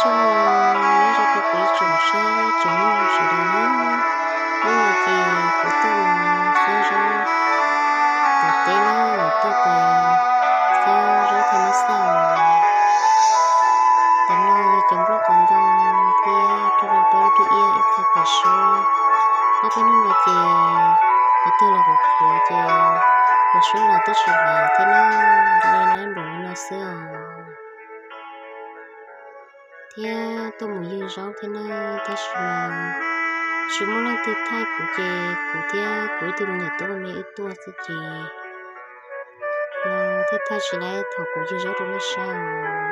tuaj mus nyob zoo rau kuv ib tsoom saib tsoom mloog sawv daws na. Hnub no ces kuv tuaj mus xawb zaub tom teb na, tuaj tes xawb zaub thaj mab xaj. Tam no yog cov nplooj qos ntoo thiab rau rau peb lub rwj iab ib qho pem suab. Ob peb hnub no ces qhov twg los kuv qhuav ces kuv suab los twb tsis hlav thiab na, li lab npaum li no xwb os. Thiab tuaj mus ywg zaub thiab na, tab sis mas tsis muaj leej twg thaij kuv ces kuv thiab kuv ib tug me nyuam tub me wb tuaj xwb ces no thiaj thaij tsis laiv thaum kuv ywg zaub rau nej saib os.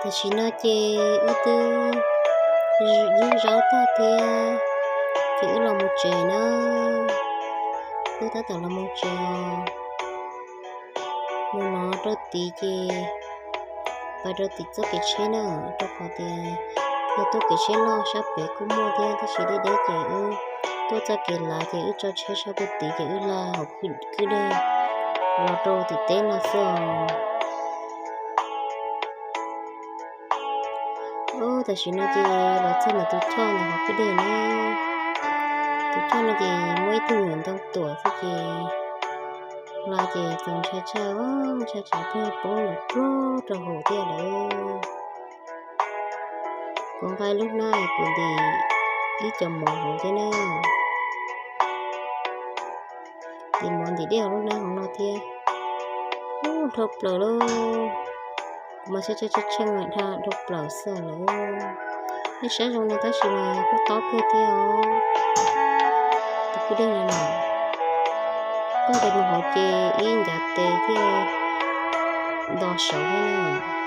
Tam sim no ces wb twb ywg zaub tag thiab, ces wb los mus tsev na. Wb tab tom los mus tsev os. Mus no rau tid ces pais rau tim txoj kev tsheb na, rau qhov tias yog tuaj kev tsheb loj sab pem kuj muaj thiab, tab sis deb deb ces wb tuaj txoj kev lav ces wb tso tsheb sab pem tid ces wb hla hauv kwj deg los rau tim teb no xwb os. Ub, tam sim no ces los txog ntawm tus choj ntawm hauv kwj deg na. Tus choj no ces muaj ib tug me nyuam ntoo tuam xwb ces hla ces txaus ntshai tshaj, ntshai tsam pheej poob lawm pluag rau hauv tiaj lawm. Kuv nqa lub hnab kuv ntim ib co mov hauv thiab na. Ntim mov ntim dej hauv lub hnab hauv no thiab. Ub, dhau plaws lauj. Kuv mas tsheej tsheej dhau plaws xwb lawm. Nej saib zoo no tab sis mas kuj tob kawg thiab os. Tus kwj deg no na, koj nqis mus hauv ces ib ncav tes thiaj nto saud thiab na.